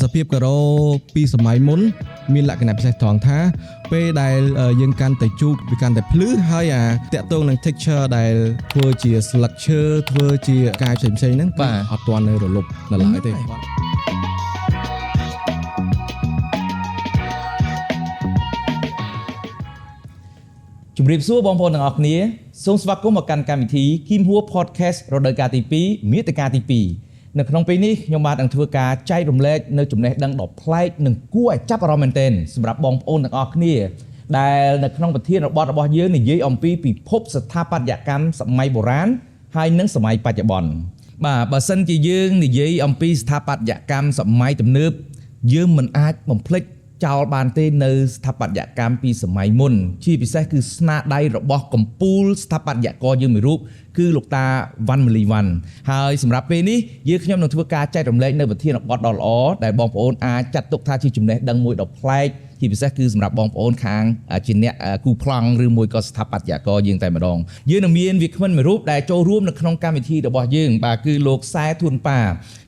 សភាពការ៉ូពីសម័យមុនមានលក្ខណៈពិសេសត្រង់ថាពេលដែលយើងកាន់តែជូតវាកាន់តែភ្លឺហើយអាតាក់ទងនឹង texture ដែលធ្វើជាស្លឹកឈើធ្វើជាកាយផ្សេងៗហ្នឹងគឺអត់ទាន់នៅរលប់នៅឡើយទេ។ ជំរាបសួរបងប្អូនទាំងអស់គ្នាសូមស្វាគមន៍មកកាន់កម្មវិធី Kim Hua Podcast រដូវកាលទី2មាតិកាទី2នៅក្នុងពេលនេះខ្ញុំបាទនឹងធ្វើការចែករំលែកនៅចំណេះដឹងដ៏ប្លែកនិងគួរឲ្យចាប់អារម្មណ៍មែនទែនសម្រាប់បងប្អូនទាំងអស់គ្នាដែលនៅក្នុងប្រធានបទរបស់យើងនិយាយអំពីពិភពស្ថាបត្យកម្មសម័យបុរាណហើយនិងសម័យបច្ចុប្បន្នបាទបើសិនជាយើងនិយាយអំពីស្ថាបត្យកម្មសម័យទំនើបយើងមិនអាចបំភ្លេចចោលបានទេនៅស្ថាបត្យកម្មពីសម័យមុនជាពិសេសគឺស្នាដៃរបស់កំពូលស្ថាបត្យករយើងមួយរូបគឺលោកតាវ៉ាន់ម៉ាលីវ៉ាន់ហើយសម្រាប់ពេលនេះយើងខ្ញុំនឹងធ្វើការចែករំលែកនៅប្រធានបទដ៏ល្អដែលបងប្អូនអាចចាត់ទុកថាជាចំណេះដឹងមួយដ៏ប្លែកជាពិសេសគឺសម្រាប់បងប្អូនខាងជាអ្នកគូប្លង់ឬមួយក៏ស្ថាបត្យករយើងតែម្ដងយើងនឹងមានវាគ្មិនមួយរូបដែលចូលរួមនៅក្នុងកម្មវិធីរបស់យើងបាទគឺលោកសែធួនប៉ា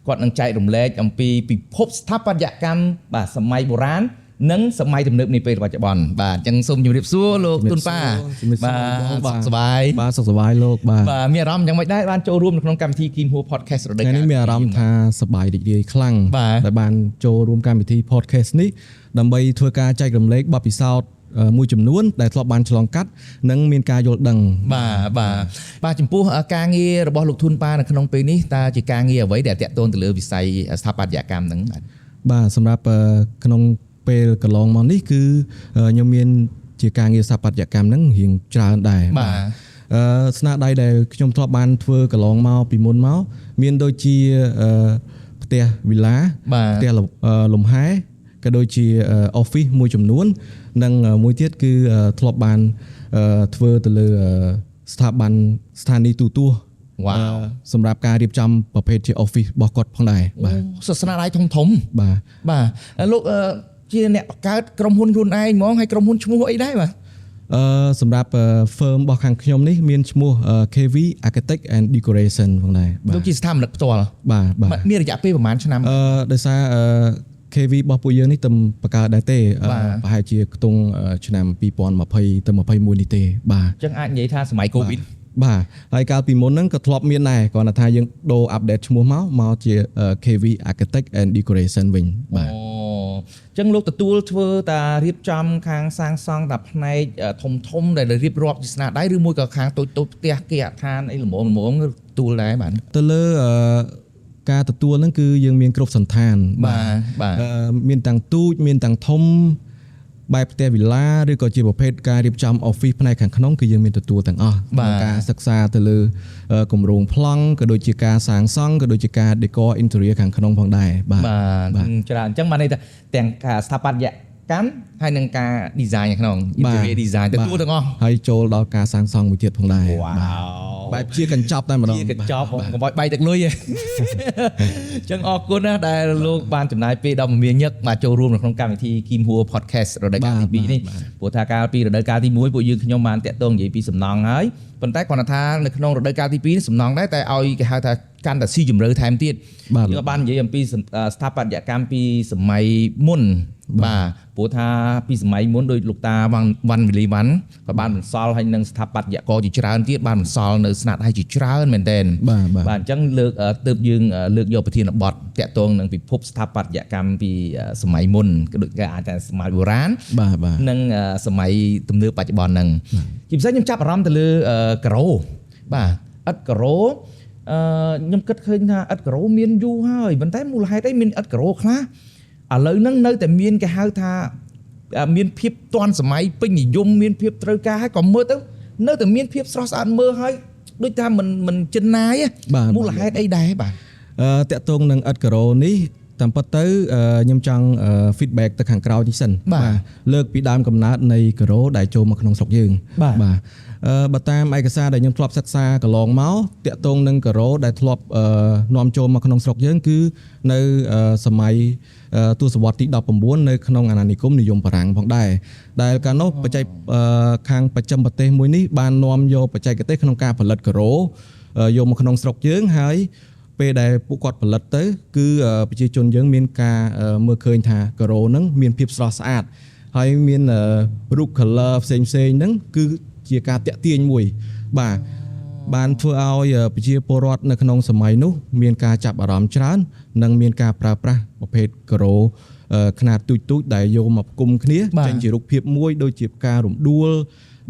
គាត់នឹងចែករំលែកអំពីពិភពស្ថាបត្យកម្មបាទសម័យបុរាណនិងសម័យទំនើបនាពេលបច្ចុប្បន្នបាទអញ្ចឹងសូមជម្រាបសួរលោកទុនប៉ាបាទសុខសប្បាយ បាទសុខសប្បាយលោកបាទ បាទមានអារម្មណ៍យ៉ាងម៉េចដែរបានចូលរួមនៅក្នុងកម្មវិធី Kim Hua Podcast រដូវកាល ថ្ងៃនេះមានអារម្មណ៍ថាសប្បាយរីករាយខ្លាំងដែលបានចូលរួមកម្មវិធី podcast នេះដើម្បីធ្វើការចែករំលែកបទពិសោធន៍មួយចំនួនដែលធ្លាប់បានឆ្លងកាត់និងមានការយល់ដឹង បាទបាទបាទចំពោះការងាររបស់លោកធួនប៉ានៅក្នុងពេលនេះតើជាការងារអ្វីដែលតាក់ទងទៅលើវិស័យស្ថាបត្យកម្មហ្នឹងបាទ បាទសម្រាប់ក្នុងពេលកន្លងមកនេះគឺខ្ញុំមានជាការងារស្ថាបត្យកម្មហ្នឹងរៀងច្រើនដែរ បាទ ស្នាដៃដែលខ្ញុំធ្លាប់បានធ្វើកន្លងមកពីមុនមកមានដូចជាផ្ទះវិឡាផ្ទះលំហែក៏ដូចជា office មួយចំនួននិងមួយទៀតគឺធ្លាប់បានធ្វើទៅលើស្ថាប័នស្ថានីយ៍ទូរទស្សន៍ វ៉ាវ សម្រាប់ការរៀបចំប្រភេទជា office របស់គាត់ផងដែរបាទ សាសនាដៃធំធំ បាទ បាទលោកជាអ្នកបង្កើតក្រុមហ៊ុនខ្លួនឯងហ្មងហើយក្រុមហ៊ុនឈ្មោះអីដែរបាទ សម្រាប់ firm របស់ខាងខ្ញុំនេះមានឈ្មោះ KV Architect and Decoration ផងដែរបាទ លោកជាស្ថាបនិកផ្ទាល់ បាទបាទ មានរយៈពេលប្រហែលឆ្នាំ ដោយសារ KV របស់ពួកយើងនេះទំបង្កើតដែរទេប្រហែលជាខ្ទង់ឆ្នាំ2020ទៅ21នេះទេបាទ អញ្ចឹងអាចនិយាយថាសម័យ Covid បាទហើយកាលពីមុនហ្នឹងក៏ធ្លាប់មានដែរគ្រាន់តែថាយើងដូរ update ឈ្មោះមកជា KV Architect and Decoration វិញបាទ អូអញ្ចឹងលោកទទួលធ្វើតារៀបចំខាងសាងសង់តាផ្នែកធំធំដែលរៀបរាប់ជាស្នាដៃឬមួយក៏ខាងតូចតូចផ្ទះគេអដ្ឋានអីល្មមល្មមទទួលដែរបាទ ទៅលើការទទួលហ្នឹងគឺយើងមានគ្រប់សន្តាន បាទបាទ មានទាំងទូចមានទាំងធំបែបផ្ទះវិឡាឬក៏ជាប្រភេទការរៀបចំ office ផ្នែកខាងក្នុងគឺយើងមានទទួលទាំងអស់ការសិក្សាទៅលើគម្រោងប្លង់ក៏ដូចជាការសាងសង់ក៏ដូចជាការ decor interior ខាងក្នុងផងដែរបាទ បាទច្រើនអញ្ចឹងបានន័យថាទាំងការស្ថាបត្យកម្មហើយនិងការ design ខាងក្នុង interior design ទទួលទាំងអស់ ហើយចូលដល់ការសាងសង់មួយទៀតផងដែរ វ៉ាវ បែបជាកញ្ចប់តែម្ដង ជាកញ្ចប់កុំឲ្យបែកទឹកលុយអញ្ចឹងអរគុណណាស់ដែលលោកបានចំណាយពេលដ៏មមាញឹកបាទចូលរួមនៅក្នុងកម្មវិធី Kim Hua Podcast រដូវកាលទី2នេះព្រោះថាកាលពីរដូវកាលទី1ពួកយើងខ្ញុំបានតាក់ទងនិយាយពីសំណង់ហើយប៉ុន្តែគ្រាន់តែថានៅក្នុងរដូវកាលទី2នេះសំណង់ដែរតែឲ្យគេហៅថាកាន់តែស៊ីជម្រៅថែមទៀតយើងបាននិយាយអំពីស្ថាបត្យកម្មពីសម័យមុនបាទព្រោះថាពីសម័យមុនដោយលោកតាវ៉ាន់វ៉ាន់វិលីវ៉ាន់ក៏បានបន្សល់ហើយនឹងស្ថាបត្យករជាច្រើនទៀតបានបន្សល់នៅស្នាដៃជាច្រើនមែនទែន បាទបាទ បាទអញ្ចឹងលើកទើបយើងលើកយកប្រធានបទតាក់ទងនឹងពិភពស្ថាបត្យកម្មពីសម័យមុនក៏ដូចគេអាចថាសម័យបុរាណ បាទបាទ និងសម័យទំនើបបច្ចុប្បន្នហ្នឹងជាពិសេសខ្ញុំចាប់អារម្មណ៍ទៅលើការ៉ូបាទឥដ្ឋការ៉ូខ្ញុំគិតឃើញថាឥដ្ឋការ៉ូមានយូរហើយប៉ុន្តែមូលហេតុអីមានឥដ្ឋការ៉ូខ្លះឥឡូវហ្នឹងនៅតែមានគេហៅថាមានភាពទាន់សម័យពេញនិយមមានភាពត្រូវការហើយក៏មើលទៅនៅតែមានភាពស្រស់ស្អាតមើលហើយដូចថាមិនជិនណាយមូលហេតុអីដែរបាទ តាក់ទងនឹងឥដ្ឋការ៉ូនេះតាមពិតទៅខ្ញុំចង់ feedback ទៅខាងក្រោយនេះសិន បាទ លើកពីដើមកំណើតនៃការ៉ូដែលចូលមកក្នុងស្រុកយើង បាទ បាទបើតាមឯកសារដែលខ្ញុំធ្លាប់សិក្សាកន្លងមកតាក់ទងនឹងការ៉ូដែលធ្លាប់នាំចូលមកក្នុងស្រុកយើងគឺនៅសម័យទសវត្សរ៍ទី19នៅក្នុងអាណានិគមនិយមបារាំងផងដែរដែលកាលនោះបច្ចេកខាងបច្ចឹមប្រទេសមួយនេះបាននាំយកបច្ចេកទេសក្នុងការផលិតការ៉ូយកមកក្នុងស្រុកយើងហើយ ពេលដែលពួកគាត់ផលិតទៅគឺប្រជាជនយើងមានការមើលឃើញថាការ៉ូហ្នឹងមានភាពស្រស់ស្អាតហើយមានរូប color ផ្សេងផ្សេងហ្នឹងគឺជាការតាក់ទាញមួយបាទបានធ្វើឲ្យប្រជាពលរដ្ឋនៅក្នុងសម័យនោះមានការចាប់អារម្មណ៍ច្រើននិងមានការប្រើប្រាស់ប្រភេទការ៉ូខ្នាតទូចៗដែលយកមកផ្គុំគ្នាចេញជារូបភាពមួយដូចជាផ្ការរំដួល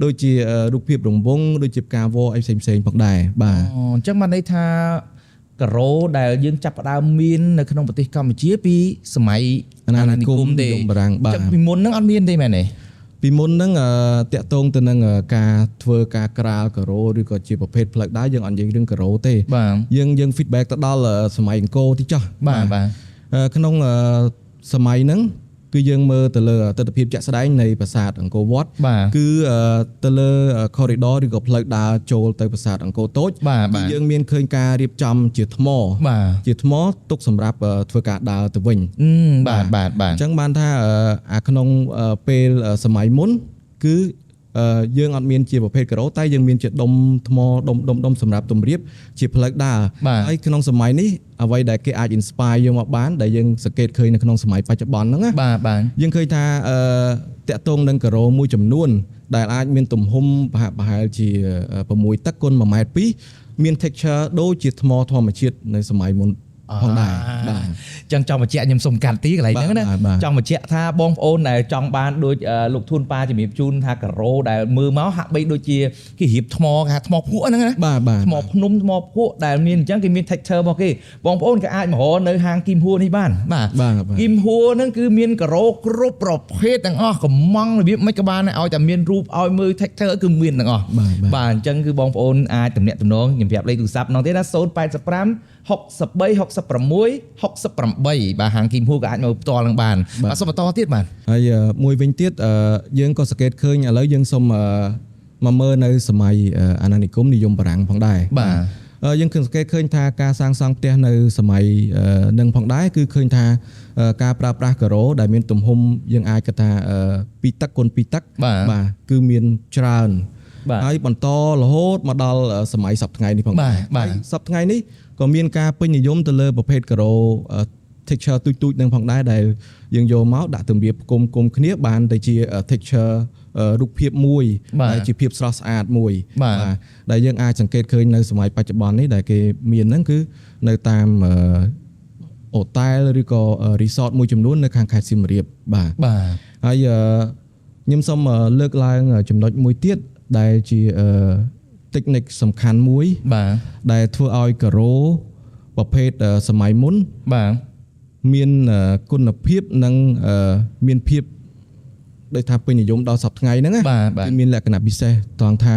ដូចជារូបភាពរង្វង់ដូចជាផ្កាវអីផ្សេងៗផងដែរបាទអញ្ចឹងបានន័យថាការ៉ូដែលយើងចាប់ផ្ដើមមាននៅក្នុងប្រទេសកម្ពុជាពីសម័យអាណានិគមទេបារាំងបាទពីមុនហ្នឹងអត់មានទេមែនទេពីមុនហ្នឹងតាក់ទងទៅនឹងការធ្វើការក្រាលការ៉ូឬក៏ជាប្រភេទផ្លូវដើរយើងអត់និយាយរឿងការ៉ូទេយើង feedback ទៅដល់សម័យអង្គរទីចុះបាទបាទក្នុងសម័យហ្នឹងគឺយើងមើលទៅលើទិដ្ឋភាពជាក់ស្ដែងនៃប្រាសាទអង្គរវត្តគឺទៅលើ corridor ឬក៏ផ្លូវដើរចូលទៅប្រាសាទអង្គរតូចគឺយើងមានឃើញការរៀបចំជាថ្មជាថ្មទុកសម្រាប់ធ្វើការដើរទៅវិញបាទបាទបាទអញ្ចឹងបានថាអាក្នុងពេលសម័យមុនគឺយើងអត់មានជាប្រភេទការ៉ូតែយើងមានជាដុំថ្មដុំដុំដុំសម្រាប់ទម្រាបជាផ្លូវដើរហើយក្នុងសម័យនេះអ្វីដែលគេអាច inspire យើងមកបានដែលយើងសង្កេតឃើញនៅក្នុងសម័យបច្ចុប្បន្នហ្នឹងណាបាទបាទយើងឃើញថាតាក់ទងនឹងការ៉ូមួយចំនួនដែលអាចមានទំហំប្រហាក់ប្រហែលជា6តឹកគុណ1.2ម៉ែត្រមាន texture ដូចជាថ្មធម្មជាតិនៅសម័យមុនផងដែរបាទចឹងចង់បញ្ជាក់ខ្ញុំសុំកាត់ទីកន្លែងហ្នឹងណាចង់បញ្ជាក់ថាបងប្អូនដែលចង់បានដូចលោកធួនប៉ាជំរាបជូនថាការ៉ូដែលមើលមកហាក់បីដូចជាគេរៀបថ្មគេហៅថ្មភក់ហ្នឹងណាថ្មភ្នំថ្មភក់ដែលមានអញ្ចឹងគេមាន texture របស់គេបងប្អូនក៏អាចមករកនៅហាងគីមហួរនេះបានបាទគីមហួរហ្នឹងគឺមានការ៉ូគ្រប់ប្រភេទទាំងអស់កំងរបៀបមិនក៏បានឲ្យតែមានរូបឲ្យមើល texture គឺមានទាំងអស់បាទអញ្ចឹងគឺបងប្អូនអាចទំនាក់ទំនងខ្ញុំប្រាប់លេខទូរស័ព្ទម្ដងទៀតណា085 63 66 68បាទហាងគីមហួរក៏អាចមកផ្ទាល់នឹងបានបាទសូមបន្តទៀតបាទហើយមួយវិញទៀតយើងក៏សង្កេតឃើញឥឡូវយើងសូមមកមើលនៅសម័យអាណានិគមនិយមបារាំងផងដែរបាទយើងឃើញសង្កេតឃើញថាការសាងសង់ផ្ទះនៅសម័យនឹងផងដែរគឺឃើញថាការប្រើប្រាស់ការ៉ូដែលមានទំហំយើងអាចគិតថា2ទឹកគុណ2ទឹកបាទគឺមានច្រើនហើយបន្តរហូតមកដល់សម័យសប្តាហ៍ថ្ងៃនេះផងដែរបាទសប្តាហ៍ថ្ងៃនេះក៏មានការពេញនិយមទៅលើប្រភេទការ៉ូ texture ទូចៗនឹងផងដែរដែលយើងយកមកដាក់ទម្រាបគុំគ្នាបានទៅជា texture រូបភាពមួយដែលជាភាពស្រស់ស្អាតមួយបាទដែលយើងអាចសង្កេតឃើញនៅសម័យបច្ចុប្បន្ននេះដែលគេមានហ្នឹងគឺនៅតាមអូតែលឬក៏ resort មួយចំនួននៅខាងខេត្តសៀមរាបបាទបាទហើយខ្ញុំសូមលើកឡើងចំណុចមួយទៀតដែលជា technique សំខាន់មួយបាទដែលធ្វើឲ្យការ៉ូប្រភេទសម័យមុនបាទមានគុណភាពនិងមានភាពដូចថាពេញនិយមដល់សប្តាហ៍ថ្ងៃហ្នឹងណាគឺមានលក្ខណៈពិសេសត្រង់ថា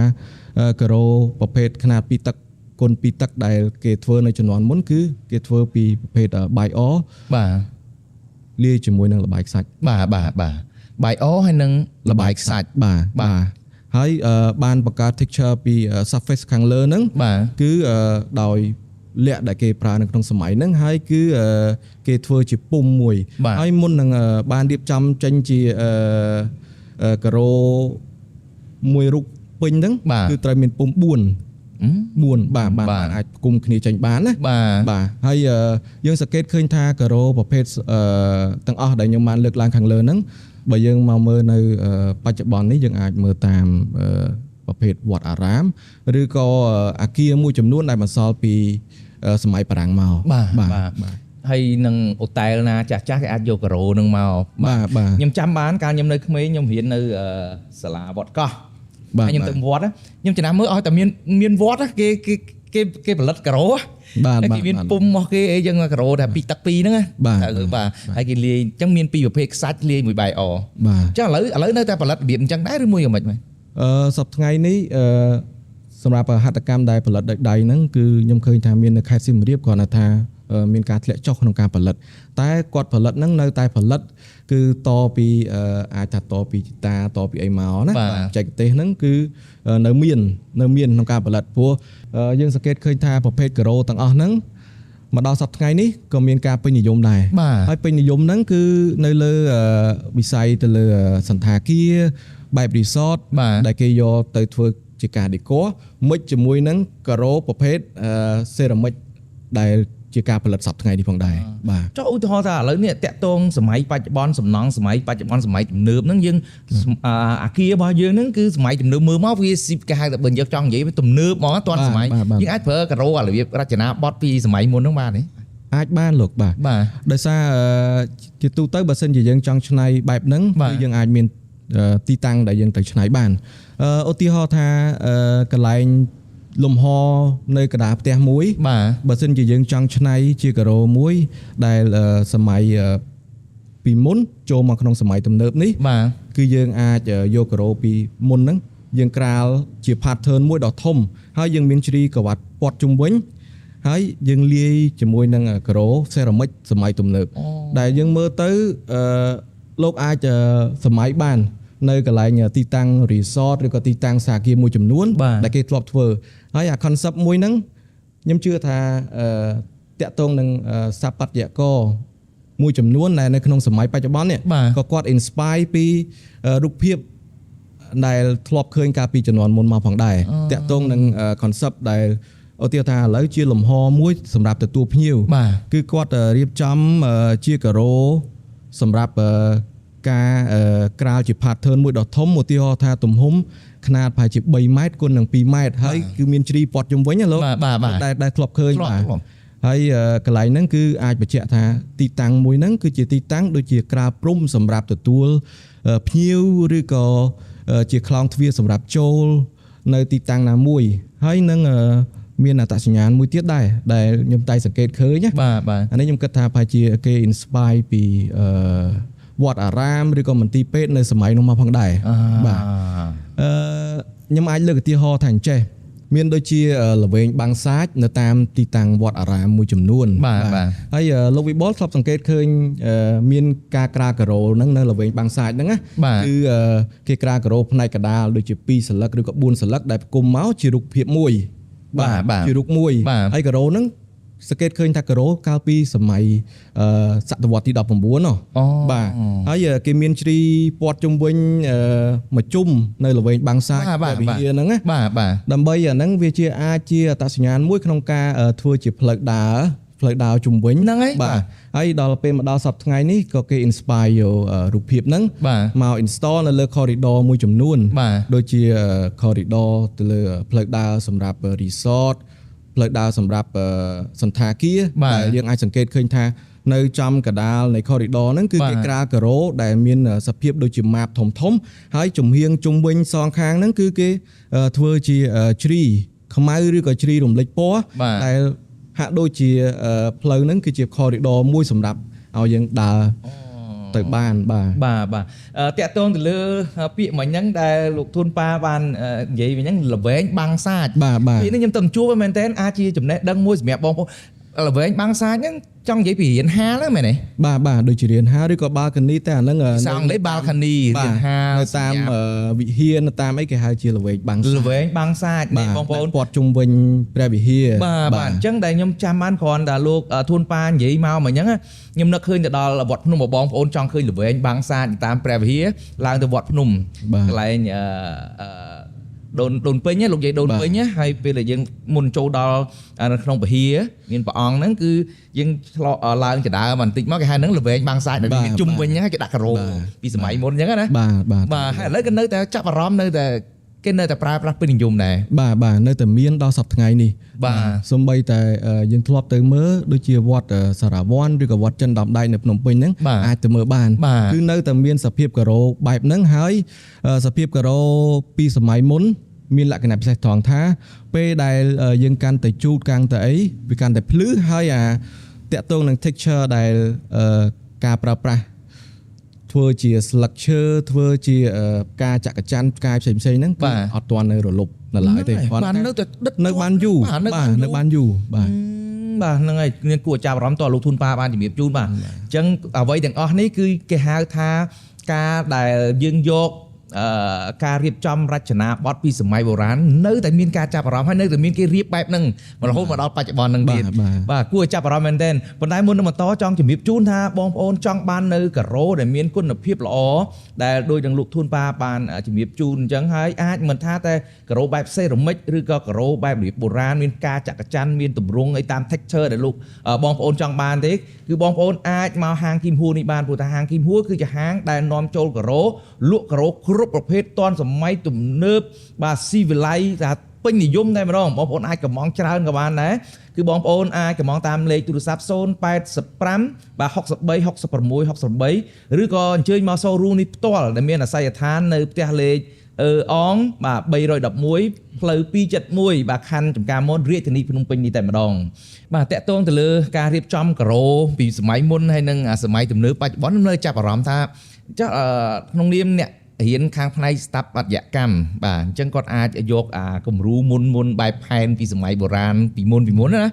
ការ៉ូប្រភេទខ្នាត2ទឹកគុណ2ទឹកដែលគេធ្វើនៅជំនាន់មុនគឺគេធ្វើពីប្រភេទបាយអបាទលាយជាមួយនឹងល្បាយខ្សាច់បាទបាទបាទបាយអហើយនឹងល្បាយខ្សាច់បាទបាទហើយបានបង្កើត texture ពី surface ខាងលើហ្នឹងគឺដោយលក្ខដែលគេប្រើនៅក្នុងសម័យហ្នឹងហើយគឺគេធ្វើជាពុំមួយហើយមុននឹងបានរៀបចំចេញជាការ៉ូមួយរូបពេញហ្នឹងគឺត្រូវមានពុំ4បាទបាទអាចផ្គុំគ្នាចេញបានណាបាទហើយយើងសង្កេតឃើញថាការ៉ូប្រភេទទាំងអស់ដែលខ្ញុំបានលើកឡើងខាងលើហ្នឹងបើយើងមកមើលនៅបច្ចុប្បន្ននេះយើងអាចមើលតាមប្រភេទវត្តអារាមឬក៏អាគារមួយចំនួនដែលបន្សល់ពីសម័យបារាំងមកបាទបាទហើយនឹងអូតែលណាចាស់ចាស់គេអាចយកការ៉ូនឹងមកបាទបាទខ្ញុំចាំបានកាលខ្ញុំនៅក្មេងខ្ញុំរៀននៅសាលាវត្តកោះហើយខ្ញុំទៅវត្តខ្ញុំចំណាំមើលឲ្យតែមានវត្តគេគេគេគេផលិតការ៉ូបាទគេមានពុំរបស់គេអីចឹងការ៉ូតែពីទឹកពីរហ្នឹងណាបាទហើយគេលាយអញ្ចឹងមានពីរប្រភេទខ្សាច់លាយមួយបាយអបាទអញ្ចឹងឥឡូវនៅតែផលិតរបៀបអញ្ចឹងដែរឬមួយយ៉ាងម៉េចមែនសប្តាហ៍ថ្ងៃនេះសម្រាប់ហត្ថកម្មដែលផលិតដោយដៃហ្នឹងគឺខ្ញុំឃើញថាមាននៅខេត្តសៀមរាបគ្រាន់តែថាមានការធ្លាក់ចុះក្នុងការផលិតតែគាត់ផលិតហ្នឹងនៅតែផលិតគឺតពីអាចថាតពីជីតាតពីអីមកណាបច្ចេកទេសហ្នឹងគឺនៅមានក្នុងការផលិតព្រោះយើងសង្កេតឃើញថាប្រភេទការ៉ូទាំងអស់ហ្នឹងមកដល់សប្តាហ៍ថ្ងៃនេះក៏មានការពេញនិយមដែរហើយពេញនិយមហ្នឹងគឺនៅលើវិស័យទៅលើសណ្ឋាគារបែប resort ដែលគេយកទៅធ្វើជាការ decor មិចជាមួយនឹងការ៉ូប្រភេទ ceramic ដែលជាការផលិតសប្តាហ៍ថ្ងៃនេះផងដែរបាទ ចុះឧទាហរណ៍ថាឥឡូវនេះតាក់ទងសម័យបច្ចុប្បន្នសំណង់សម័យបច្ចុប្បន្នសម័យទំនើបហ្នឹងយើងអាគាររបស់យើងហ្នឹងគឺសម័យទំនើបមើលមកវាស៊ីគេហៅថាបើយើងចង់និយាយវាទំនើបហ្មងទាន់សម័យយើងអាចប្រើការ៉ូអារបៀបរចនាបថពីសម័យមុនហ្នឹងបានទេ អាចបានលោកបាទ បាទ ដោយសារជាទូទៅបើសិនជាយើងចង់ឆ្នៃបែបហ្នឹង បាទ គឺយើងអាចមានទីតាំងដែលយើងត្រូវឆ្នៃបានឧទាហរណ៍ថាកន្លែងលំហនៅកណ្ដាលផ្ទះមួយ បាទ បើសិនជាយើងចង់ឆ្នៃជាការ៉ូមួយដែលសម័យពីមុនចូលមកក្នុងសម័យទំនើបនេះ បាទ គឺយើងអាចយកការ៉ូពីមុនហ្នឹងយើងក្រាលជា pattern មួយដ៏ធំហើយយើងមានជ្រីក្រវ៉ាត់ព័ទ្ធជុំវិញហើយយើងលាយជាមួយនឹងការ៉ូ ceramic សម័យទំនើបដែលយើងមើលទៅអឺលោកអាចសម័យបាននៅកន្លែងទីតាំង resort ឬក៏ទីតាំងសាគារមួយចំនួន បាទ ដែលគេធ្លាប់ធ្វើហើយអា concept មួយហ្នឹងខ្ញុំជឿថាតាក់ទងនឹងស្ថាបត្យករមួយចំនួនដែលនៅក្នុងសម័យបច្ចុប្បន្ននេះ បាទ ក៏គាត់ inspire ពីរូបភាពដែលធ្លាប់ឃើញកាលពីជំនាន់មុនមកផងដែរតាក់ទងនឹង concept ដែលឧទាហរណ៍ថាឥឡូវជាលំហមួយសម្រាប់ទទួលភ្ញៀវ បាទ គឺគាត់រៀបចំជាការ៉ូសម្រាប់ការក្រាលជា pattern មួយដ៏ធំឧទាហរណ៍ថាទំហំខ្នាតប្រហែលជា3ម៉ែត្រគុណនឹង2ម៉ែត្រហើយគឺមានជ្រីព័ទ្ធជុំវិញណាលោក បាទបាទបាទ ដែលធ្លាប់ឃើញ ធ្លាប់ បាទ ធ្លាប់ ហើយកន្លែងហ្នឹងគឺអាចបញ្ជាក់ថាទីតាំងមួយហ្នឹងគឺជាទីតាំងដូចជាក្រាលព្រំសម្រាប់ទទួលភ្ញៀវឬក៏ជាខ្លោងទ្វារសម្រាប់ចូលនៅទីតាំងណាមួយហើយនឹងមានអត្តសញ្ញាណមួយទៀតដែរដែលខ្ញុំតែសង្កេតឃើញណា បាទបាទ អានេះខ្ញុំគិតថាប្រហែលជាគេ inspire ពីវត្តអារាមឬក៏មន្ទីរពេទ្យនៅសម័យនោះមកផងដែរបាទខ្ញុំអាចលើកឧទាហរណ៍ថាអញ្ចេះមានដូចជាល្វែងបាំងសាចនៅតាមទីតាំងវត្តអារាមមួយចំនួន បាទបាទ ហើយលោកវិបុលធ្លាប់សង្កេតឃើញមានការក្រាលការ៉ូហ្នឹងនៅល្វែងបាំងសាចហ្នឹងណា បាទ គឺគេក្រាលការ៉ូផ្នែកកណ្ដាលដូចជា2សន្លឹកឬក៏4សន្លឹកដែលផ្គុំមកជារូបភាពមួយ បាទបាទ ជារូបមួយ បាទ ហើយការ៉ូហ្នឹងសង្កេតឃើញថាការ៉ូកាលពីសម័យសតវត្សទី19ណោះ អូ បាទហើយគេមានជ្រីព័ទ្ធជុំវិញមួយជុំនៅល្វែងបាំងសាច បាទ ព្រះវិហារហ្នឹងណា បាទបាទ ដើម្បីអាហ្នឹងវាជាអាចជាអត្តសញ្ញាណមួយក្នុងការធ្វើជាផ្លូវដើរផ្លូវដើរជុំវិញ ហ្នឹងហើយ បាទហើយដល់ពេលមកដល់សប្តាហ៍ថ្ងៃនេះក៏គេ inspire យករូបភាពហ្នឹង បាទ មក install នៅលើ corridor មួយចំនួន បាទ ដូចជា corridor ទៅលើផ្លូវដើរសម្រាប់ resort ផ្លូវដើរសម្រាប់សណ្ឋាគារ បាទ ដែលយើងអាចសង្កេតឃើញថានៅចំកណ្ដាលនៃ corridor ហ្នឹងគឺ បាទ គេក្រាលការ៉ូដែលមានសភាពដូចជាម៉ាបធំធំហើយចំហៀងជុំវិញសងខាងហ្នឹងគឺគេធ្វើជាជ្រីខ្មៅឬក៏ជ្រីរំលេចពណ៌ បាទ ដែលហាក់ដូចជាផ្លូវហ្នឹងគឺជា corridor មួយសម្រាប់ឲ្យយើងដើរទៅបានបាទ បាទបាទតាក់ទងទៅលើពាក្យមិញហ្នឹងដែលលោកធួនប៉ាបាននិយាយមិញហ្នឹងល្វែងបាំងសាច បាទបាទ ពាក្យនេះខ្ញុំទៅជួបមែនតើអាចជាចំណេះដឹងមួយសម្រាប់បងប្អូនល្វែងបាំងសាចហ្នឹងចង់និយាយពីរៀនហាលហ្នឹងមែនទេ បាទបាទដូចជារៀនហាលឬក៏ balcony តែអាហ្នឹង ភាសាអង់គ្លេស balcony បាទ រៀនហាល នៅតាមវិហារនៅតាមអីគេហៅជាល្វែងបាំងសាច ល្វែងបាំងសាចនេះ បាទ បងប្អូន ព័ទ្ធជុំវិញព្រះវិហារ បាទបាទអញ្ចឹងដែលខ្ញុំចាំបានគ្រាន់តែលោកធួនប៉ានិយាយមកមកអញ្ចឹងណាខ្ញុំនឹកឃើញទៅដល់វត្តភ្នំបងប្អូនចង់ឃើញល្វែងបាំងសាចតាមព្រះវិហារឡើងទៅវត្តភ្នំ បាទ កន្លែងអឺអឺដូនពេញណាលោកយាយដូន បាទ ពេញណាហើយពេលដែលយើងមុនចូលដល់នៅក្នុងពហិមានព្រះអង្គហ្នឹងគឺយើងឆ្លក់ឡើងចដើមបន្តិចមកគេហៅហ្នឹងល្វែងបាំងសាចដែល បាទ មានជុំវិញហ្នឹងគេដាក់ការ៉ូ បាទ ពីសម័យមុនអញ្ចឹងណា បាទបាទ បាទហើយឥឡូវក៏នៅតែចាប់អារម្មណ៍នៅតែគេនៅតែប្រើប្រាស់ពេញនិយមដែរ បាទបាទនៅតែមានដល់សប្តាហ៍ថ្ងៃនេះ បាទ សូម្បីតែយើងធ្លាប់ទៅមើលដូចជាវត្តសារ៉ាវ័នឬក៏វត្តចិនដំដែកនៅភ្នំពេញហ្នឹង បាទ អាចទៅមើលបាន បាទ គឺនៅតែមានសភាពការ៉ូបែបហ្នឹងហើយសភាពការ៉ូពីសម័យមុនមានលក្ខណៈពិសេសត្រង់ថាពេលដែលយើងកាន់តែជូតកាន់តែអីវាកាន់តែភ្លឺហើយអាតាក់ទងនឹង texture ដែលការប្រើប្រាស់ធ្វើជាស្លឹកឈើធ្វើជាផ្កាចក្រច័ន្ទផ្កាផ្សេងៗហ្នឹងគឺ បាទ អត់ទាន់នៅរលប់នៅឡើយទេ ហ្នឹងហើយ គ្រាន់តែ បាននៅតែដិត នៅបានយូរ បាទនៅ បាទនៅបានយូរបាទ បាទហ្នឹងហើយមានគួរចាប់អារម្មណ៍តើលោកធួនប៉ាបានជំរាបជូនបាទអញ្ចឹងអ្វីទាំងអស់នេះគឺគេហៅថាការដែលយើងយក ការរៀបចំរចនាបថពីសម័យបុរាណនៅតែមានការចាប់អារម្មណ៍ហើយនៅតែមានគេរៀបបែបហ្នឹងរហូតមកដល់បច្ចុប្បន្នហ្នឹងទៀតបាទគួរឲ្យចាប់អារម្មណ៍មែនទែនប៉ុន្តែមុននឹងបន្តចង់ជំរាបជូនថាបងប្អូនចង់បាននៅការ៉ូដែលមានគុណភាពល្អដែលដូចនឹងលោកធួនប៉ាបានជំរាបជូនអញ្ចឹងហើយអាចមិនថាតែការ៉ូបែបសេរ៉ាមិចឬក៏ការ៉ូបែបរបៀបបុរាណមានការចាក់កចាន់មានទម្រង់អីតាម texture ដែលលោកបងប្អូនចង់បានទេគឺបងប្អូនអាចមកហាងគីមហួរនេះបានព្រោះថាហាងគីមហួរគឺជាហាងដែលនាំចូលការ៉ូលក់ការ៉ូគ្រប់ប្រភេទទាន់សម័យទំនើបបាទស៊ីវិល័យថាពេញនិយមតែម្ដងបងប្អូនអាចកម្មង់ច្រើនក៏បានដែរគឺបងប្អូនអាចកម្មង់តាមលេខទូរស័ព្ទ085បាទ63 66 68ឬក៏អញ្ជើញមក showroom នេះផ្ទាល់ដែលមានអាសយដ្ឋាននៅផ្ទះលេខអងបាទ311ផ្លូវ271បាទខណ្ឌចំការមនរាជធានីភ្នំពេញនេះតែម្ដងបាទតកតងទៅលើការរៀបចំការ៉ូពីសម័យមុនហើយនិងសម័យទំនើបបច្ចុប្បន្នខ្ញុំនៅចាប់អារម្មណ៍ថាចុះក្នុងនាមអ្នករៀនខាងផ្នែកស្ថាបត្យកម្មបាទអញ្ចឹងគាត់អាចយកអាគំរូមុនមុនបែបផែនពីសម័យបុរាណពីមុនណា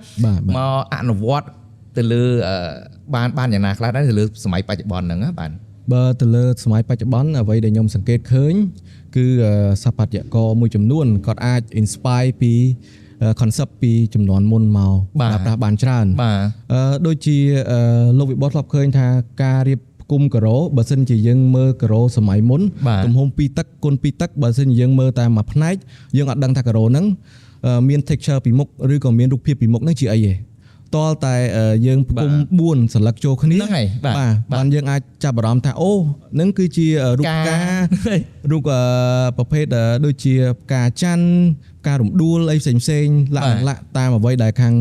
មកអនុវត្តទៅលើបានយ៉ាងណាខ្លះដែរទៅលើសម័យបច្ចុប្បន្នហ្នឹងណាបាទបើទៅលើសម័យបច្ចុប្បន្នអ្វីដែលខ្ញុំសង្កេតឃើញគឺស្ថាបត្យករមួយចំនួនគាត់អាច inspire ពី concept ពីចំនួនមុនមកប្រើប្រាស់បានច្រើនបាទដូចជាលោកវិបុលធ្លាប់ឃើញថាការរៀបគុំការ៉ូបើសិនជាយើងមើលការ៉ូសម័យមុនទំហំ2ទឹកគុណ2ទឹកបើសិនជាយើងមើលតែមួយផ្នែកយើងអត់ដឹងថាការ៉ូហ្នឹងមាន texture ពីមុខឬក៏មានរូបភាពពីមុខហ្នឹងជាអីទេតលតែយើងផ្គុំ4សន្លឹកចូលគ្នាហ្នឹងហើយបាទបានយើងអាចចាប់អារម្មណ៍ថាអូហ្នឹងគឺជារូបផ្ការូបប្រភេទដូចជាផ្កាច័ន្ទផ្ការំដួលអីផ្សេងផ្សេងលាក់តាមអ្វីដែលខាង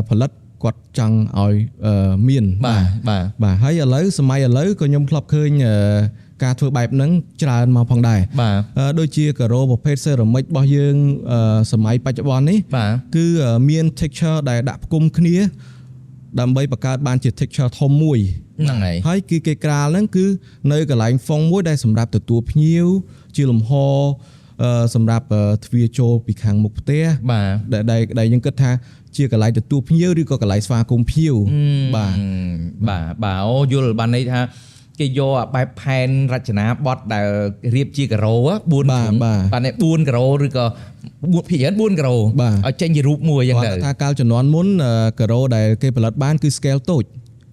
ផលិតគាត់ចង់ឲ្យមានបាទបាទបាទហើយឥឡូវសម័យឥឡូវក៏ខ្ញុំធ្លាប់ឃើញការធ្វើបែបហ្នឹងច្រើនមកផងដែរបាទដូចជាការ៉ូប្រភេទសេរ៉ាមិចរបស់យើងសម័យបច្ចុប្បន្ននេះគឺមាន texture ដែលដាក់ផ្គុំគ្នាដើម្បីបង្កើតបានជា texture ធំមួយហ្នឹងហើយហើយគឺគេក្រាលហ្នឹងគឺនៅកន្លែងហ្វុងមួយដែលសម្រាប់ទទួលភ្ញៀវជាលំហសម្រាប់ទ្វារចូលពីខាងមុខផ្ទះបាទដែលយើងគិតថាជាកន្លែងទទួលភ្ញៀវឬក៏កន្លែងស្វាគមន៍ភ្ញៀវបាទបាទបាទអូយល់បានន័យថាគេយកអាបែបផែនរចនាបថដែលរៀបជាការ៉ូ4បាទនេះ4ការ៉ូឬក៏4ភាគច្រើន4ការ៉ូឲ្យចេញជារូបមួយអញ្ចឹងទៅគាត់ថាកាលជំនាន់មុនការ៉ូដែលគេផលិតបានគឺ scale តូច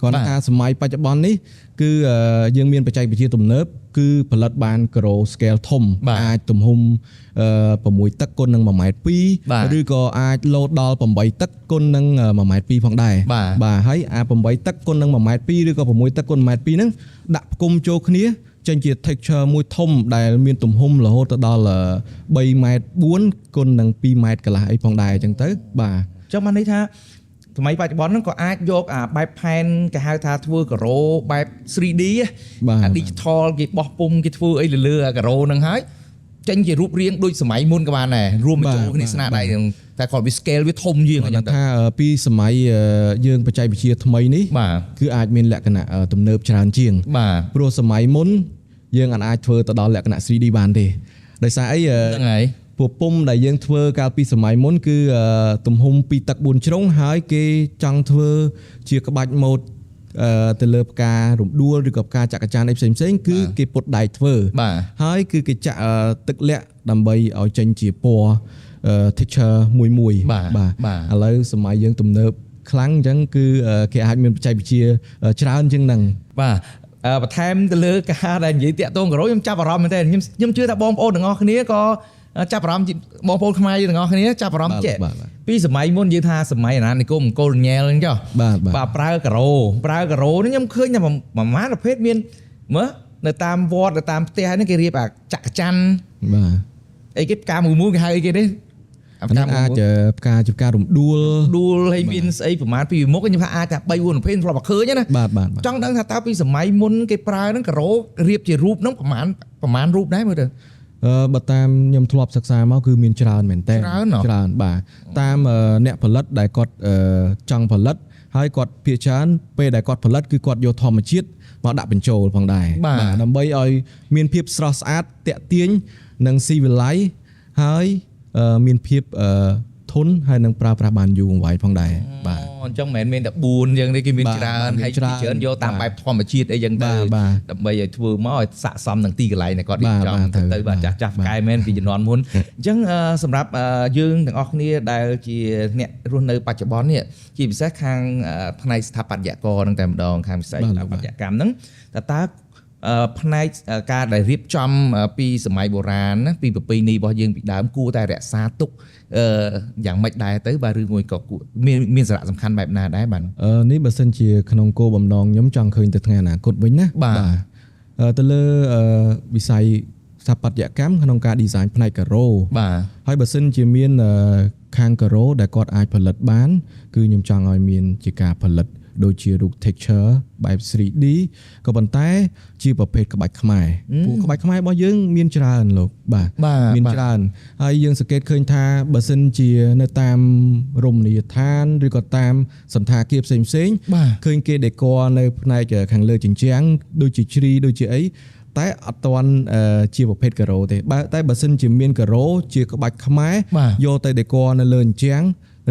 គាត់ថាសម័យបច្ចុប្បន្ននេះគឺយើងមានបច្ចេកវិទ្យាទំនើបគឺផលិតបានការ៉ូ scale ធំអាចទំហំ6ទឹកគុណនឹង1.2ម៉ែត្រឬក៏អាចលោតដល់8ទឹកគុណនឹង1.2ម៉ែត្រផងដែរបាទហើយអា8ទឹកគុណនឹង1.2ម៉ែត្រឬក៏6ទឹកគុណ1.2ម៉ែត្រហ្នឹងដាក់ផ្គុំចូលគ្នាចេញជា texture មួយធំដែលមានទំហំរហូតទៅដល់3.4ម៉ែត្រគុណនឹង2ម៉ែត្រកន្លះអីផងដែរអញ្ចឹងទៅបាទចុះបានន័យថាសម័យបច្ចុប្បន្នហ្នឹងក៏អាចយកអាបែបផែនគេហៅថាធ្វើការ៉ូបែប 3D អា digital គេបោះពុំគេធ្វើអីលើអាការ៉ូហ្នឹងហើយចេញជារូបរាងដូចសម័យមុនក៏បានដែររួមបញ្ចូលគ្នាស្នាដៃតែគាត់វា scale វាធំជាងអញ្ចឹងថាពីសម័យយើងបច្ចេកវិទ្យាថ្មីនេះគឺអាចមានលក្ខណៈទំនើបច្រើនជាងបាទព្រោះសម័យមុនយើងអាចធ្វើទៅដល់លក្ខណៈ 3D បានទេដោយសារអីហ្នឹងហើយពពុំដែលយើងធ្វើកាលពីសម័យមុនគឺទំហំ2ទឹក4ជ្រុងហើយគេចង់ធ្វើជាក្បាច់ម៉ូដទៅលើផ្ការំដួលឬក៏ផ្កាចក្រចានអីផ្សេងៗគឺគេពុតដែកធ្វើហើយគឺគេចាក់ទឹកលាក់ដើម្បីឲ្យចេញជាពណ៌ texture មួយបាទឥឡូវសម័យយើងទំនើបខ្លាំងអញ្ចឹងគឺគេអាចមានបច្ចេកវិទ្យាច្រើនជាងហ្នឹងបាទបន្ថែមទៅលើការដែលនិយាយតាក់ទងការ៉ូខ្ញុំចាប់អារម្មណ៍មែនទែនខ្ញុំជឿថាបងប្អូនទាំងអស់គ្នាក៏ចាប់អារម្មណ៍បងប្អូនខ្មែរយើងទាំងអស់គ្នាចាប់អារម្មណ៍ចេះពីសម័យមុនយើងថាសម័យអាណានិគមកូលញ៉ែលអញ្ចឹងបាទប្រើការ៉ូនេះខ្ញុំឃើញតែប្រហែលប្រភេទមានមើលនៅតាមវត្តនៅតាមផ្ទះហ្នឹងគេរៀបអាចក្រច័ន្ទបាទអីគេផ្កាមួយមួយគេហៅអីគេទេ អាផ្កាអាចផ្កាជាផ្ការំដួលដួលហើយមានស្អីប្រហែលពីមុខខ្ញុំថាអាចថា3 4ប្រភេទធ្លាប់តែឃើញណាបាទបាទចង់ដឹងថាតើពីសម័យមុនគេប្រើហ្នឹងការ៉ូរៀបជារូបហ្នឹងប្រហែលរូបដែរមើលទៅបើតាមខ្ញុំធ្លាប់សិក្សាមកគឺមានច្រើនមែនតើច្រើនបាទតាមអ្នកផលិតដែលគាត់ចង់ផលិតហើយគាត់ភាគច្រើនពេលដែលគាត់ផលិតគឺគាត់យកធម្មជាតិមកដាក់បញ្ចូលផងដែរបាទដើម្បីឲ្យមានភាពស្រស់ស្អាតទាក់ទាញនិងស៊ីវិល័យហើយមានភាព ធន់ហើយនឹងប្រើប្រាស់បានយូរអង្វែងផងដែរបាទ អញ្ចឹងមិនមែនមានតែ4យ៉ាងនេះគេមានច្រើនហើយច្រើនយកតាមបែបធម្មជាតិអីចឹងទៅដើម្បីឲ្យធ្វើមកឲ្យស័ក្តិសមនឹងទីកន្លែងដែលគាត់រៀបចំទៅបាទចាស់ចាស់ផ្កាយមែនពីជំនាន់មុនអញ្ចឹងសម្រាប់យើងទាំងអស់គ្នាដែលជាអ្នករស់នៅបច្ចុប្បន្ននេះជាពិសេសខាងផ្នែកស្ថាបត្យករនឹងតែម្ដងខាងវិស័យស្ថាបត្យកម្មហ្នឹងតើផ្នែកការដែលរៀបចំពីសម័យបុរាណណាពីប្រពៃណីរបស់យើងពីដើមគួរតែរក្សាទុកយ៉ាងម៉េចដែរទៅបាទឬមួយក៏មានសារៈសំខាន់បែបណាដែរបាទ នេះបើសិនជាក្នុងគោលបំណងខ្ញុំចង់ឃើញទៅថ្ងៃអនាគតវិញណា បាទ ទៅលើវិស័យស្ថាបត្យកម្មក្នុងការ design ផ្នែកការ៉ូ បាទ ហើយបើសិនជាមានខាងការ៉ូដែលគាត់អាចផលិតបាន គឺខ្ញុំចង់ឲ្យមានជាការផលិតដូចជារូប texture បែប 3D ក៏ប៉ុន្តែជាប្រភេទក្បាច់ខ្មែរព្រោះក្បាច់ខ្មែររបស់យើងមានច្រើនលោកបាទមានច្រើនហើយយើងសង្កេតឃើញថាបើសិនជានៅតាមរមណីយដ្ឋានឬក៏តាមសណ្ឋាគារផ្សេងផ្សេងឃើញគេ decor នៅផ្នែកខាងលើជញ្ជាំងដូចជាជ្រីដូចជាអីតែអត់ទាន់ជាប្រភេទការ៉ូទេបើតែបើសិនជាមានការ៉ូជាក្បាច់ខ្មែរយកទៅ decor នៅលើជញ្ជាំង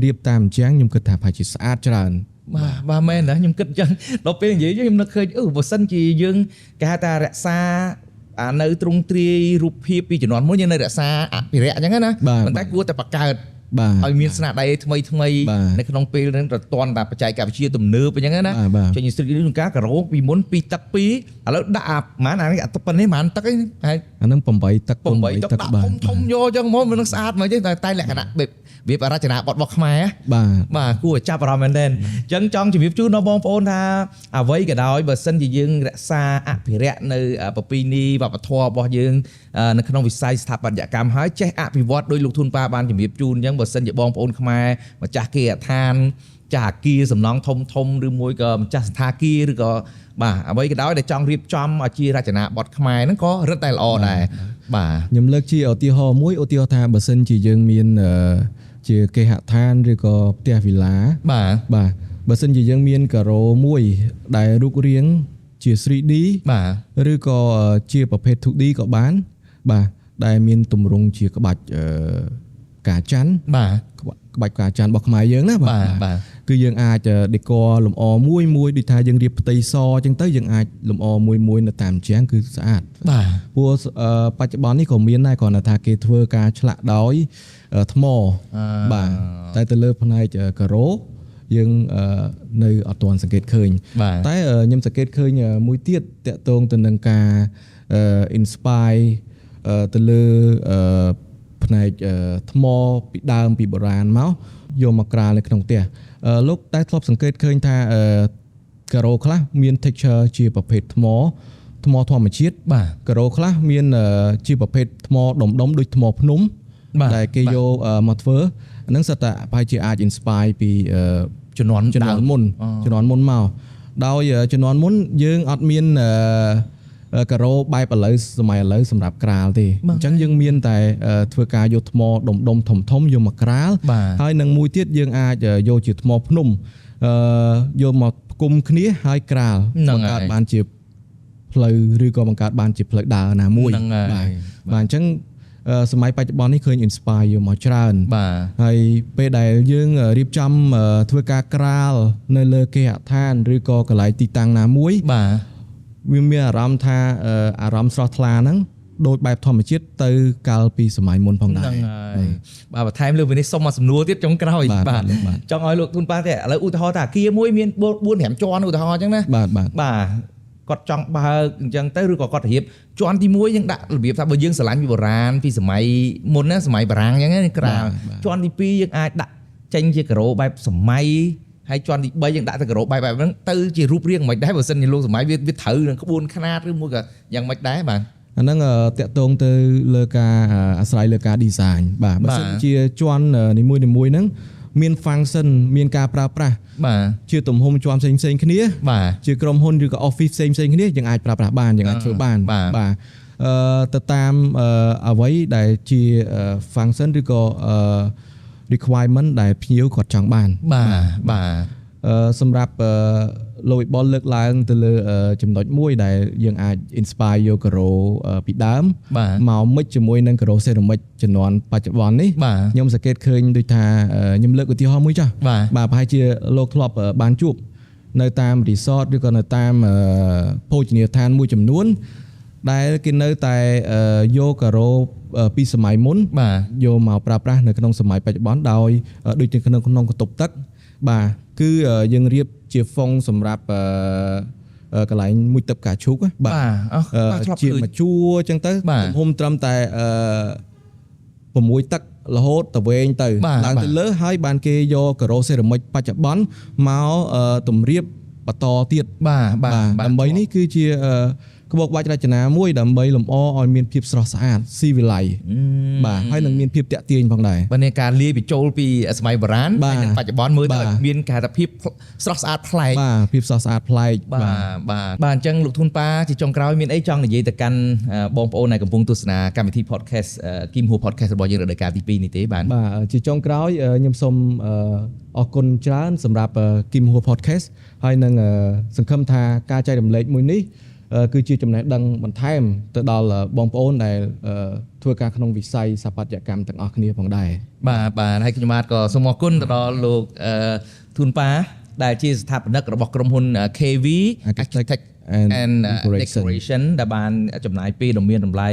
រៀបតាមជញ្ជាំងខ្ញុំគិតថាប្រហែលជាស្អាតច្រើន បាទបាទមែនណាខ្ញុំគិតអញ្ចឹងដល់ពេលនិយាយខ្ញុំនឹកឃើញបើសិនជាយើងគេហៅថារក្សាអានៅទ្រង់ទ្រាយរូបភាពពីជំនាន់មុនយើងនៅរក្សាអភិរក្សអញ្ចឹងណាប៉ុន្តែគួរតែបង្កើតឲ្យមានស្នាដៃថ្មីថ្មីនៅក្នុងពេលហ្នឹងទៅតន់តែបច្ចេកវិទ្យាទំនើបអញ្ចឹងណាចេញស្រីក្នុងការការ៉ូពីមុន2ទឹក2ឥឡូវដាក់អាប្រហែលអានេះប៉ុណ្នេះប្រហែលទឹកឯងហើយអាហ្នឹង8ទឹក 8ទឹកដាក់ធំធំយកអញ្ចឹងមកមិននឹងស្អាតមកទេតែលក្ខណៈបែបវាបរចនាបថរបស់ខ្មែរ បាទ បាទគួរឲ្យចាប់អារម្មណ៍មែនទែនអញ្ចឹងចង់ជម្រាបជូនដល់បងប្អូនថាអ្វីក៏ដោយបើសិនជាយើងរក្សាអភិរក្សនៅប្រពៃណីវប្បធម៌របស់យើងនៅក្នុងវិស័យស្ថាបត្យកម្មហើយចេះអភិវឌ្ឍដោយលោកធុនប៉ាបានជម្រាបជូនអញ្ចឹងបើសិនជាបងប្អូនខ្មែរម្ចាស់គេហដ្ឋានចាស់អាគារសំណង់ធំធំឬមួយក៏ម្ចាស់សណ្ឋាគារឬក៏បាទអ្វីក៏ដោយដែលចង់រៀបចំឲ្យជារចនាបថខ្មែរហ្នឹងក៏រឹតតែល្អដែរបាទ ខ្ញុំលើកជាឧទាហរណ៍មួយឧទាហរណ៍ថាបើសិនជាយើងមានជាគេហដ្ឋានឬក៏ផ្ទះវិឡា បាទ បាទបើសិនជាយើងមានការ៉ូមួយដែលរូបរាងជា 3D បាទ ឬក៏ជាប្រភេទ 2D ក៏បានបាទដែលមានទម្រង់ជាក្បាច់ផ្កាច័ន្ទ បាទ ក្បាច់ផ្កាច័ន្ទរបស់ខ្មែរយើងណា បាទបាទ គឺយើងអាច decor លម្អមួយមួយដូចថាយើងរៀបផ្ទៃសអញ្ចឹងទៅយើងអាចលម្អមួយមួយនៅតាមជាងគឺស្អាត បាទ ព្រោះបច្ចុប្បន្ននេះក៏មានដែរគ្រាន់តែថាគេធ្វើការឆ្លាក់ដោយថ្មបាទតែទៅលើផ្នែកការ៉ូយើងនៅអត់ទាន់សង្កេតឃើញតែខ្ញុំសង្កេតឃើញមួយទៀតតាក់ទងទៅនឹងការ inspire ទៅលើផ្នែកថ្មពីដើមពីបុរាណមកយកមកក្រាលនៅក្នុងផ្ទះលោកតែធ្លាប់សង្កេតឃើញថាការ៉ូខ្លះមាន texture ជាប្រភេទថ្មថ្មធម្មជាតិ បាទ ការ៉ូខ្លះមានជាប្រភេទថ្មដុំដុំដូចថ្មភ្នំដែលគេយកមកធ្វើហ្នឹងសិតតែប្រហែលជាអាច inspire ពី ជំនាន់ ជំនាន់មុនជំនាន់មុនមកដោយជំនាន់មុនយើងអត់មានការ៉ូបែបឥឡូវសម័យឥឡូវសម្រាប់ក្រាលទេអញ្ចឹងយើងមានតែធ្វើការយកថ្មដុំដុំធំធំយកមកក្រាលហើយនឹងមួយទៀតយើងអាចយកជាថ្មភ្នំយកមកផ្គុំគ្នាហើយក្រាលបង្កើតបានជាផ្លូវឬក៏បង្កើតបានជាផ្លូវដើរណាមួយបាទបាទអញ្ចឹងសម័យបច្ចុប្បន្ននេះឃើញ inspire យកមកច្រើន បាទ ហើយពេលដែលយើងរៀបចំធ្វើការក្រាលនៅលើគេហដ្ឋានឬក៏កន្លែងទីតាំងណាមួយ បាទ វាមានអារម្មណ៍ថាអារម្មណ៍ស្រស់ថ្លាហ្នឹងដូចបែបធម្មជាតិទៅកាលពីសម័យមុនផងដែរ ហ្នឹងហើយបាទបន្ថែមលើពីនេះសុំមកសំណួរទៀតចុងក្រោយ បាទ ចង់ឲ្យលោកទូនប៉ាទេឥឡូវឧទាហរណ៍ថាអាគារមួយមាន4 5ជាន់ឧទាហរណ៍អញ្ចឹងណា បាទបាទ បាទគាត់ចង់បើកអញ្ចឹងទៅឬក៏គាត់រៀបជាន់ទី1យើងដាក់របៀបថាបើយើងស្រឡាញ់ពីបុរាណពីសម័យមុនណាសម័យបារាំងអញ្ចឹងណាក្រាលជាន់ទី2យើងអាចដាក់ចេញជាការ៉ូបែបសម័យហើយជាន់ទី3យើងដាក់ទៅការ៉ូបែបបែបហ្នឹងទៅជារូបរាងមិនដែរបើសិនជាលោកសម័យវាត្រូវនឹងក្បួនខ្នាតឬមួយក៏យ៉ាងម៉េចដែរបាទ អាហ្នឹងតាក់ទងទៅលើការអាស្រ័យលើការ design បាទបើសិនជាជាន់នីមួយៗហ្នឹងមាន function មានការប្រើប្រាស់ បាទ ជាទំហំជាន់ផ្សេងផ្សេងគ្នា បាទ ជាក្រុមហ៊ុនឬក៏ office ផ្សេងផ្សេងគ្នាយើងអាចប្រើប្រាស់បានយើងអាចធ្វើបានបាទទៅតាមអ្វីដែលជា function ឬក៏ requirement ដែលភ្ញៀវគាត់ចង់បាន បាទបាទ សម្រាប់ លោកវិបុលលើកឡើងទៅលើចំណុចមួយដែលយើងអាច inspire យកការ៉ូពីដើមមក mix ជាមួយនឹងការ៉ូ ceramic ជំនាន់បច្ចុប្បន្ននេះខ្ញុំសង្កេតឃើញដូចថាខ្ញុំលើកឧទាហរណ៍មួយចាស់បាទប្រហែលជាលោកធ្លាប់បានជួបនៅតាម resort ឬក៏នៅតាមភោជនីយដ្ឋានមួយចំនួនដែលគេនៅតែយកការ៉ូពីសម័យមុនយកមកប្រើប្រាស់នៅក្នុងសម័យបច្ចុប្បន្នដោយដូចជាក្នុងបន្ទប់ទឹកបាទគឺយើងរៀបជាហ្វុងសម្រាប់កន្លែងមួយទឹកផ្កាឈូកបាទជាមួយជួរអញ្ចឹងទៅទំហំត្រឹមតែ6ទឹករហូតទៅវែងទៅឡើងទៅលើហើយបានគេយកការ៉ូសេរ៉ាមិចបច្ចុប្បន្នមកតម្រៀបបន្តទៀតបាទដើម្បីនេះគឺជាក្បោកបាច់រចនាមួយដើម្បីលម្អឲ្យមានភាពស្រស់ស្អាតស៊ីវិល័យបាទហើយនឹងមានភាពទាក់ទាញផងដែរបាទនេះការលាយបញ្ចូលពីសម័យបុរាណហើយនិងបច្ចុប្បន្នមើលទៅមានគេហៅថាភាពស្រស់ស្អាតប្លែកបាទភាពស្រស់ស្អាតប្លែកបាទបាទបាទអញ្ចឹងលោកធុនប៉ាជាចុងក្រោយមានអីចង់និយាយទៅកាន់បងប្អូនដែលកំពុងទស្សនាកម្មវិធី podcast គីមហួរ podcast របស់យើងរដូវកាលទី2នេះទេបាទបាទជាចុងក្រោយខ្ញុំសូមអរគុណច្រើនសម្រាប់គីមហួរ podcast ហើយនឹងសង្ឃឹមថាការចែករំលែកមួយនេះគឺជាចំណេះដឹងបន្ថែមទៅដល់បងប្អូនដែលធ្វើការក្នុងវិស័យស្ថាបត្យកម្មទាំងអស់គ្នាផងដែរបាទបាទហើយខ្ញុំបាទក៏សូមអរគុណទៅដល់លោកធុនប៉ាដែលជាស្ថាបនិករបស់ក្រុមហ៊ុន KV Architect and Decoration ដែលបានចំណាយពេលដ៏មានតម្លៃ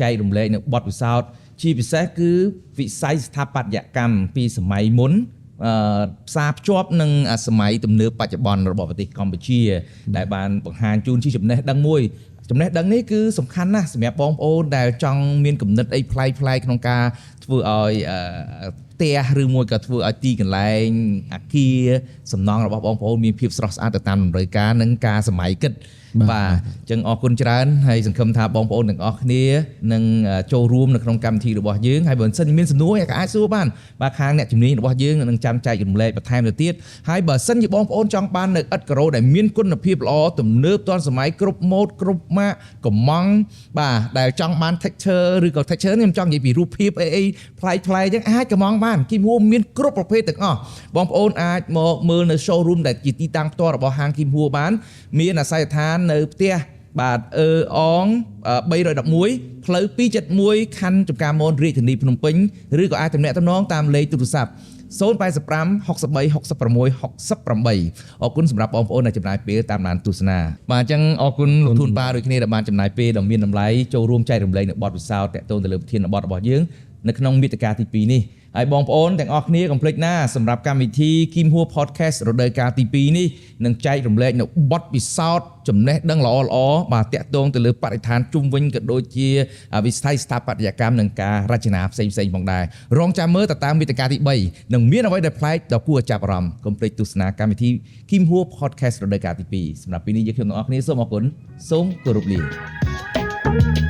ចែករំលែកនៅបទពិសោធន៍ជាពិសេសគឺវិស័យស្ថាបត្យកម្មពីសម័យមុនផ្សារភ្ជាប់នឹងសម័យទំនើបបច្ចុប្បន្នរបស់ប្រទេសកម្ពុជាដែលបានបង្ហាញជូនជាចំណេះដឹងមួយចំណេះដឹងនេះគឺសំខាន់ណាស់សម្រាប់បងប្អូនដែលចង់មានគំនិតអីប្លែកៗក្នុងការធ្វើឲ្យផ្ទះឬមួយក៏ធ្វើឲ្យទីកន្លែងអគារសំណង់របស់បងប្អូនមានភាពស្រស់ស្អាតទៅតាមតម្រូវការនិងការសម័យគិតបាទអញ្ចឹងអរគុណច្រើនហើយសង្ឃឹមថាបងប្អូនទាំងអស់គ្នានឹងចូលរួមនៅក្នុងកម្មវិធីរបស់យើងហើយបើសិនមានសំណួរក៏អាចសួរបានបាទខាងអ្នកជំនាញរបស់យើងនឹងចាំចែករំលែកបន្ថែមទៅទៀតហើយបើសិនជាបងប្អូនចង់បាននៅឥដ្ឋការ៉ូដែលមានគុណភាពល្អទំនើបទាន់សម័យគ្រប់ម៉ូដគ្រប់ម៉ាកកំងបាទដែលចង់បាន texture ឬក៏ texture ខ្ញុំចង់និយាយពីរូបភាពអីអីប្លែកៗអញ្ចឹងអាចកំងបានគីមហួរមានគ្រប់ប្រភេទទាំងអស់បងប្អូនអាចមកមើលនៅ showroom ដែលជាទីតាំងផ្ទាល់របស់ហាងគីមហួរបានមានអាសយដ្ឋាននៅផ្ទះបាទអឺអង311ផ្លូវ271ខណ្ឌចំការមនរាជធានីភ្នំពេញឬក៏អាចទំនាក់ទំនងតាមលេខទូរស័ព្ទ085 63 66 68អរគុណសម្រាប់បងប្អូនដែលចំណាយពេលតាមដានទស្សនាបាទអញ្ចឹងអរគុណលោកធុនប៉ាដូចគ្នាដែលបានចំណាយពេលដ៏មានតម្លៃចូលរួមចែករំលែកនៅបទពិសោធន៍ទាក់ទងទៅលើប្រធានបទរបស់យើងនៅក្នុងមាតិកាទី2នេះហើយបងប្អូនទាំងអស់គ្នាកុំភ្លេចណាសម្រាប់កម្មវិធីគីមហួរ podcast រដូវកាលទី2នេះនឹងចែករំលែកនៅបទពិសោធន៍ចំណេះដឹងល្អៗបាទទាក់ទងទៅលើបរិស្ថានជុំវិញក៏ដូចជាវិស័យស្ថាបត្យកម្មនិងការរចនាផ្សេងៗផងដែររងចាំមើលទៅតាមមាតិកាទី3នឹងមានអ្វីដែលប្លែកដ៏គួរឲ្យចាប់អារម្មណ៍កុំភ្លេចទស្សនាកម្មវិធីគីមហួរ podcast រដូវកាលទី2សម្រាប់ពេលនេះយើងខ្ញុំទាំងអស់គ្នាសូមអរគុណសូមគោរពលា